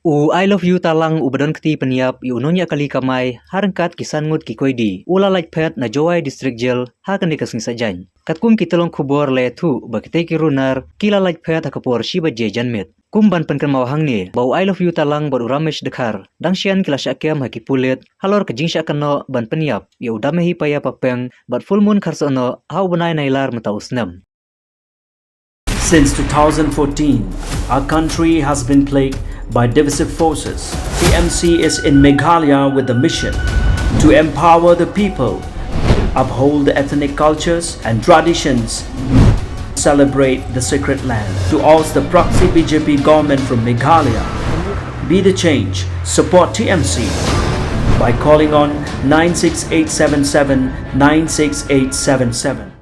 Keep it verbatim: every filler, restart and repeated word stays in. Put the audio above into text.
U I Love You Talang uba don kti pynïap ïa u nongñiah kali kamai ha ryngkat ki san ngut ki koidi u la lait phet na Jowai District Jail ha kane ka sngi Saitjaiñ. Katkum ki tyllong khubor la ïathuh ba kitei ki runar ki la lait phet ha ka por shi baje janmiet. Kum ban pynkynmaw hangne ba u I Love You Talang bad u Ramesh Dkhar dang shen ki la shah kem ha ki pulit halor ka jingshah kynnoh ban pynïap ïa u Damehi Paya Papeng bad Full Moon Kharsohnoh ha u bnai Nailar mynta u snem. Since two thousand fourteen, our country has been plagued by divisive forces. T M C is in Meghalaya with the mission to empower the people, uphold the ethnic cultures and traditions, celebrate the sacred land. To oust the proxy B J P government from Meghalaya, be the change, support T M C by calling on nine six eight seven seven nine six eight seven seven.